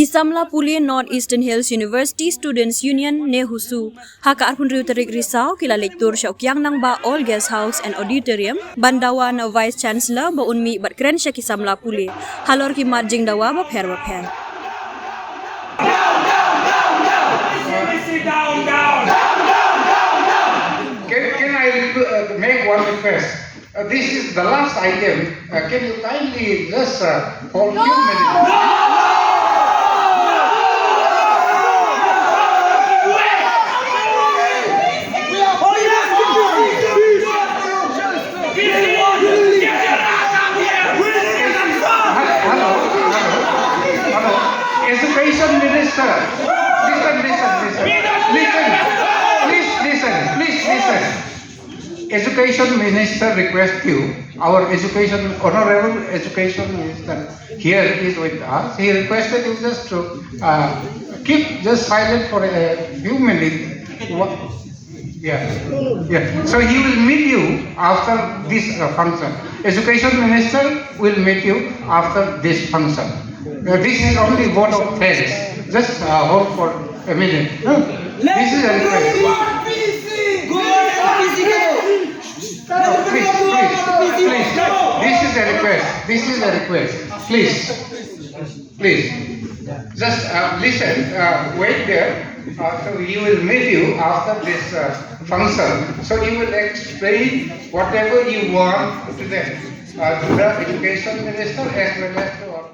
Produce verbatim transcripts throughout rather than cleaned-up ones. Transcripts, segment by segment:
Samla pule North Eastern Hills University Students Union NEHUSU ha ka arphew hynriew tarik Risaw ki la leit tur sha u Kiang Nangbah Old Guest House and Auditorium ban dawa na u Vice Chancellor ba un mih bad kren sha ki samla pule halor ki mat jingdawa bapher bapher. Can, can I requ- uh, make one request? Uh, this is the last item. Uh, can you kindly just uh, for a few minutes? Hello, hello, hello. Education Minister, listen, listen, listen. Listen. Please listen, please listen. Education Minister request you, our education, Honorable Education Minister here is with us. He requested you just to uh, keep just silent for a few minutes. What? Yeah. Yeah. So he will meet you after this uh, function. Education Minister will meet you after this function. Uh, this is only vote of thanks. Just uh, hold for a minute. Huh? This is a request. No, please, please, please. This is a request. This is a request. Please. Please, just uh, listen, uh, wait there. Uh, so he will meet you after this uh, function. So you will explain whatever you want to them, uh, to the education minister as well as to all.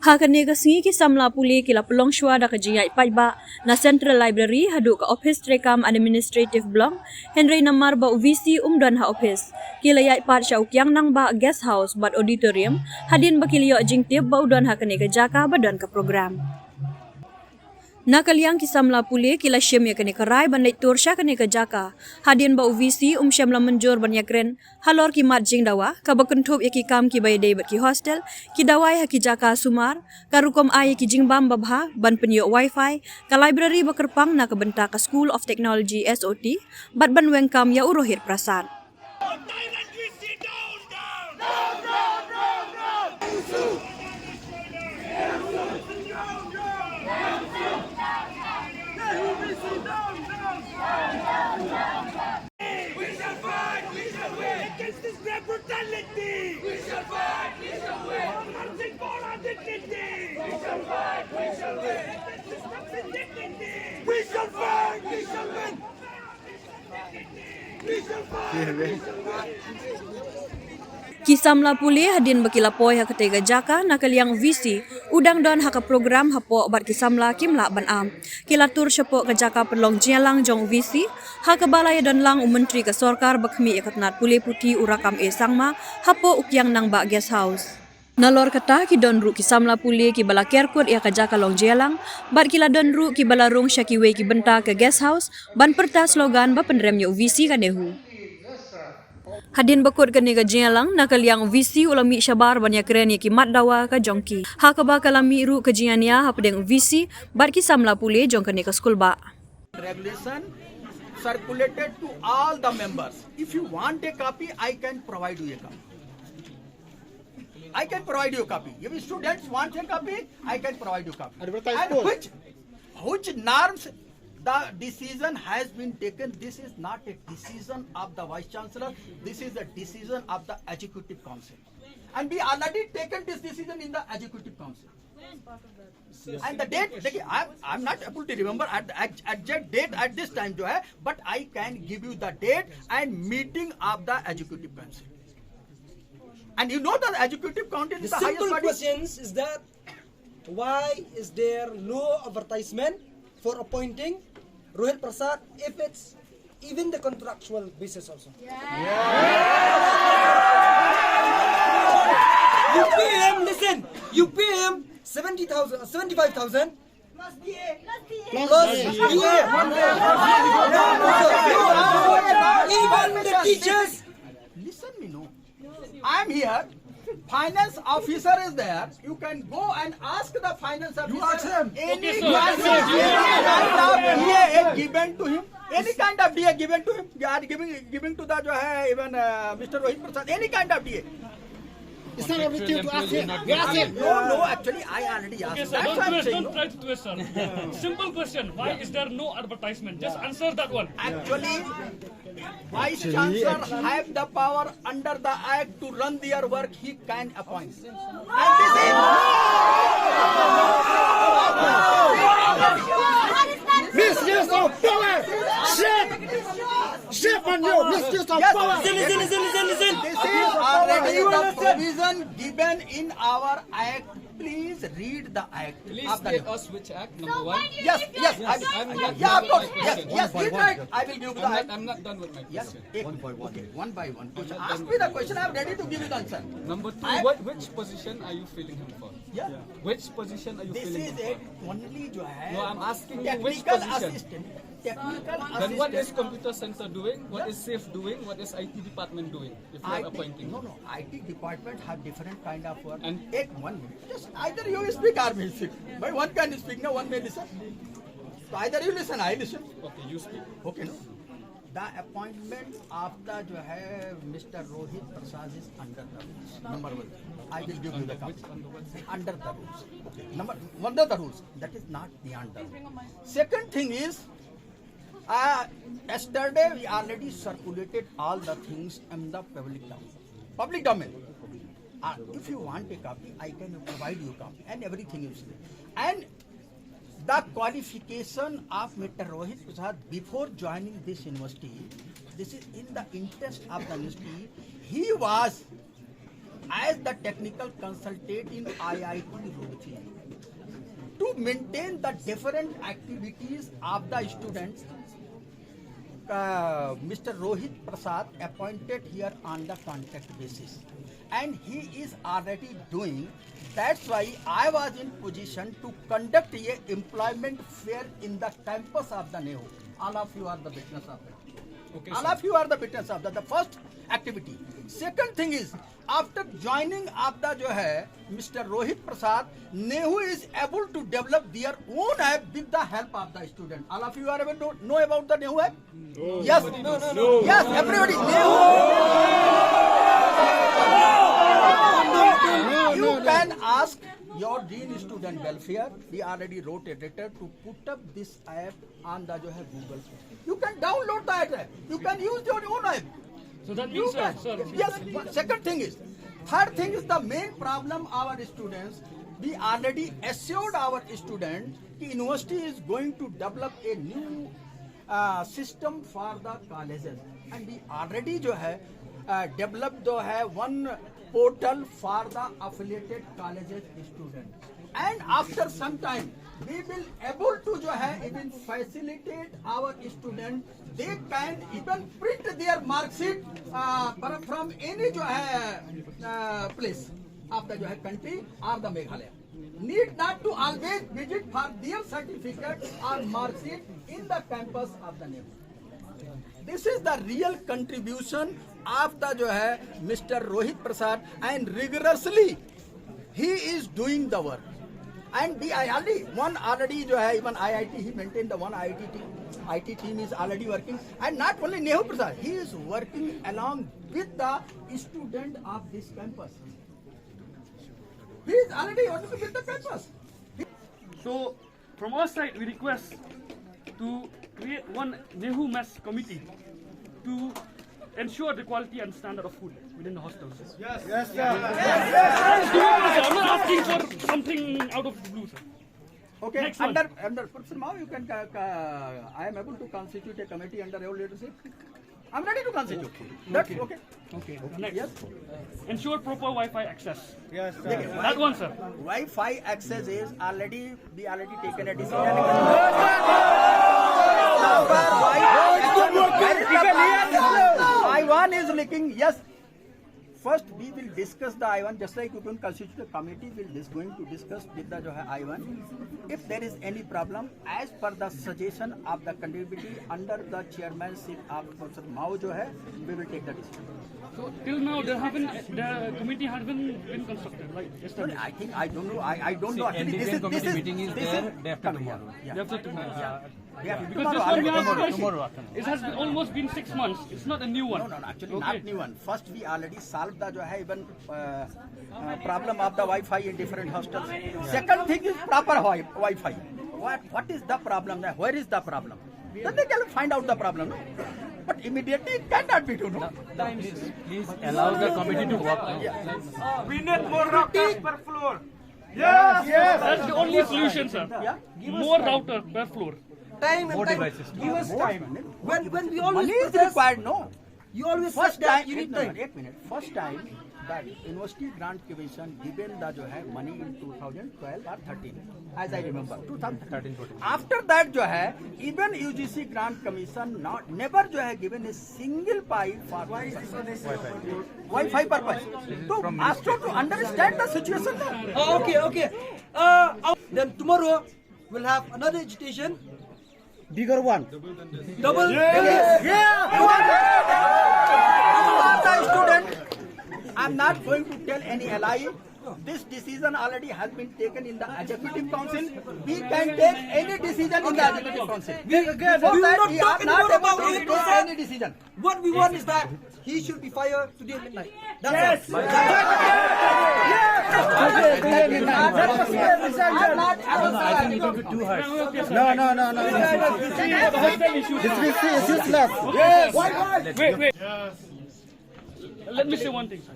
Ha kane ka sngi ki samla pule ki la pynlong shuwa da ka jingïaid paidbah na Central Library haduh ka Office Treikam Administrative Block, hynrei namar ba u VC um don ha ophis, ki la ïaid pat sha u Kiang Nangbah Guest House bad Auditorium hadien ba ki la ïoh jingtip ba u don ha kane ka jaka ba don ka program. Na ka liang ki samla pule ki la shim ïa kane ka rai ban leit tur sha kane ka jaka hadien ba u VC um shym la mynjur ban ïakren halor ki mat jingdawa kaba kynthup ïa ki kam kiba ïadei bad ki hostel, ki dawai ha ki jaka sumar, ka rukom ai ïa ki jingbam babha ban pynïoh wifi, ka library ba kyrpang na ka bynta ka School of Technology SOT bad ban weng kam ïa u Rohit Prasad. We shall fight, we shall win against this black brutality. We shall fight, we shall win. Marching for our dignity. We shall fight, we shall win against this toxic dignity. We shall fight, we shall win. We shall fight, we shall win. Ki samla pule hadien ba ki la poi ha katei ka jaka na ka liang u VC u dang don ha ka program hapoh bad ki samla kim lah ban am. Ki la tur shapoh ka jaka pynlong jingïalang jong u VC ha kaba la ïadon lang u Myntri ka Sorkar ba khmih ïa ka tnat pule puthi u Rakkam A Sangma hapoh u Kiang Nangbah Guest House. Nalor kata ki don ruh ki samla pule kiba la ker kut ïa ka jaka long jingïalang bad ki la don ruh kiba la rung sha kiwei ki bynta ka guest house ban pyrta slogan ba pynrem ïa u VC ka NEHU. Hadien ba kut kane ka jingïalang na ka liang u VC u la mih shabar ban ïakren ïa ki mat dawa ka jong ki ha kaba ka la mih ruh ka jingïania hapdeng u VC bad ki samla pule jong kane ka skulbah. Regulation circulated to all the members. If you want a copy, I can provide you a copy. I can provide you a copy. If students want a copy, I can provide you a copy. And which, which norms the decision has been taken, this is not a decision of the Vice Chancellor, this is a decision of the Executive Council. And we already taken this decision in the Executive Council. And the date, देखिए, I am, I am not able to remember at the ex- exact date at this time जो है, but I can give you the date and meeting of the Executive Council. And you know the Executive Council is The the highest simple body. Questions is that why is there no advertisement for appointing Rohit Prasad if it's even the contractual basis also? You pay him, listen, you pay him seventy thousand, seventy-five thousand plus D A. Even the teachers. Listen me, no. I am here. Finance officer is there. You can go and ask the finance officer. You ask him. Any kind of D A is given to him. Any kind of D A given to him. They are giving giving to the जो है, even uh, Mister Rohit Prasad. Any kind of D A. It's not everything to ask him. We ask him. No, no, actually, I already asked. Okay, sir, don't twist, don't try to twist, sir. Simple question. Why is there no advertisement? Just answer that one. Actually, Vice Chancellor have the power under the Act to run their work. He can appoint. And this is misuse of power. Shame. Shame on you. Misuse of power. Listen, listen, listen, listen, listen. This is already the provision given in our Act. Please read the Act. Please tell us which act, number one. Yes, yes. I will, yeah, of course. Yes, yes. Read right. I will give the Act. I'm not done with my question. Yes. One by one. Okay, one by one. Question. Ask me the question. I'm ready to give you the answer. Number two, what, which position are you feeling him for? Yeah. Which position are you feeling him for? This is it. Only जो है, no, I'm asking you which position. Technical assistant. Then what is computer center doing? What is safe doing? What is I T department doing? If you are appointing. No, no. I T department have different kind of work. And एक, one minute. Just either you speak or me speak. But one can speak, no, one may listen. So either you listen, I listen. Okay, you speak. Okay, no. The appointment of the जो है Mister Rohit Prasad is under the rules. Number one. I will give you the copy. Under the rules. Okay. Number under the rules. That is not beyond the rules. Second thing is, uh, yesterday we already circulated all the things in the public domain. Public domain. Uh, if you want a copy, I can provide you a copy and everything you see. And the qualification of Mister Rohit Prasad before joining this university, this is in the interest of the university. He was as the technical consultant in I I T Roorkee to maintain the different activities of the students. Uh, Mister Rohit Prasad appointed here on the contract basis, and he is already doing. That's why I was in position to conduct a employment fair in the campus of the NEHU. All of you are the witness of it. Okay, all of you are the witness of that. The first activity. Second thing is, after joining of the जो है Mister Rohit Prasad, NEHU is able to develop their own app with the help of the student. All of you are able to know about the NEHU app? Yes. No, no, no. Yes, everybody. NEHU. You can ask your Dean Student Welfare. We already wrote a letter to put up this app on the जो है Google पे. You can download the app. You can use your own app. So that means, sir, sir. Yes. Second thing is, third thing is the main problem our students. We already assured our student कि university is going to develop a new uh, system for the colleges, and we already जो है uh, develop जो है one portal for the affiliated colleges student. And after some time, we will able to जो है even facilitate our student. They can even print their mark sheet uh, from any जो है uh, place of the जो है country or the Meghalaya. Need not to always visit for their certificate or mark sheet in the campus of the NEHU. This is the real contribution of the जो है Mister Rohit Prasad, and rigorously he is doing the work. And the I I T one already जो है, even I I T, he maintained the one I I T team. I T team is already working, and not only NEHU Prasad, he is working along with the student of this campus. He is already working with the campus. So, from our side, we request to create one NEHU mess committee to ensure the quality and standard of food within the hostels. Yes, sir. Yes, sir. I'm not asking for something out of the blue, sir. Okay, under, under Professor Mao, you can, uh, uh, I am able to constitute a committee under your leadership. I'm ready to constitute. That's okay. Okay. Next. Yes. Ensure proper Wi-Fi access. Yes, sir. That one, sir. Wi-Fi access is already, we already taken a decision. Proper Wi-Fi access. Aiwan is leaking. Yes. First, we will discuss the Aiwan, just like you can constitute a committee, we'll dis-, going to discuss with the जो है Aiwan. If there is any problem, as per the suggestion of the committee under the chairmanship of Professor Mao जो है, we will take the decision. So till now, there haven't, the committee hasn't been constructed, right? No, I think, I don't know, I, I don't know. Actually, this is, this is, this is coming, yeah. They have to, uh, Yeah, because this one we have, it has been, almost been six months. It's not a new one. No, no, no, actually not new one. First, we already solved the, jo hai, even uh, uh, problem of the Wi-Fi in different hostels. Second thing is proper wi- Wi-Fi. What what is the problem? Where is the problem? Then they can find out the problem. No? But immediately it cannot be done. No? Please, please allow the committee to work. We need more routers per floor. Yes, yes. That's the only solution, sir. Yeah. More router per floor. Time and time. Give us time. When when we always money is required, no? You always first time, you need time. Ek minute. First time that University Grant Commission given the, jo hai, money in two thousand twelve or thirteen, as I remember, two thousand thirteen. After that, jo hai, even U G C Grant Commission not never, jo hai, given a single pie for Wi-Fi purpose. To ask you to understand the situation, no? Oh, okay, okay. Uh, then tomorrow we'll have another agitation. Bigger one. Double. Yes. Yeah. Student, I'm not going to tell any lie. This decision already has been taken in the executive council. We can take any decision in the executive council. We, again, we will not talk anymore about it. Any decision. What we want is that he should be fired today midnight. That's all. No, no, no, no. This is useless. Wait, wait. Let me say one thing, sir.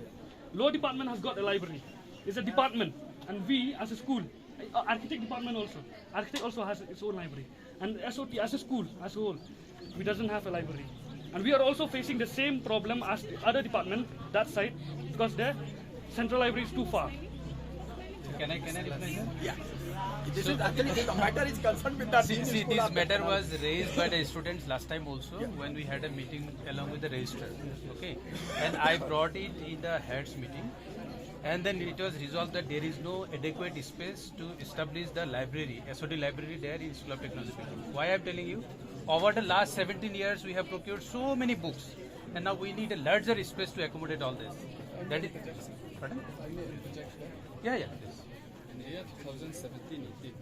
Law department has got a library. It's a department, and we as a school, uh, architect department also, architect also has its own library, and S O T as a school as a whole, we doesn't have a library, and we are also facing the same problem as the other department that side, because the central library is too far. Can I, can I reply, sir? Yeah. This is actually, the matter is concerned with that. See, see, this matter was raised by the students last time also when we had a meeting along with the registrar. Okay, and I brought it in the heads meeting, and then it was resolved that there is no adequate space to establish the library, S O T library there in School of Technology. Why I'm telling you? Over the last seventeen years, we have procured so many books, and now we need a larger space to accommodate all this. That is, pardon? Yeah, yeah. In the year two thousand seventeen eighteen,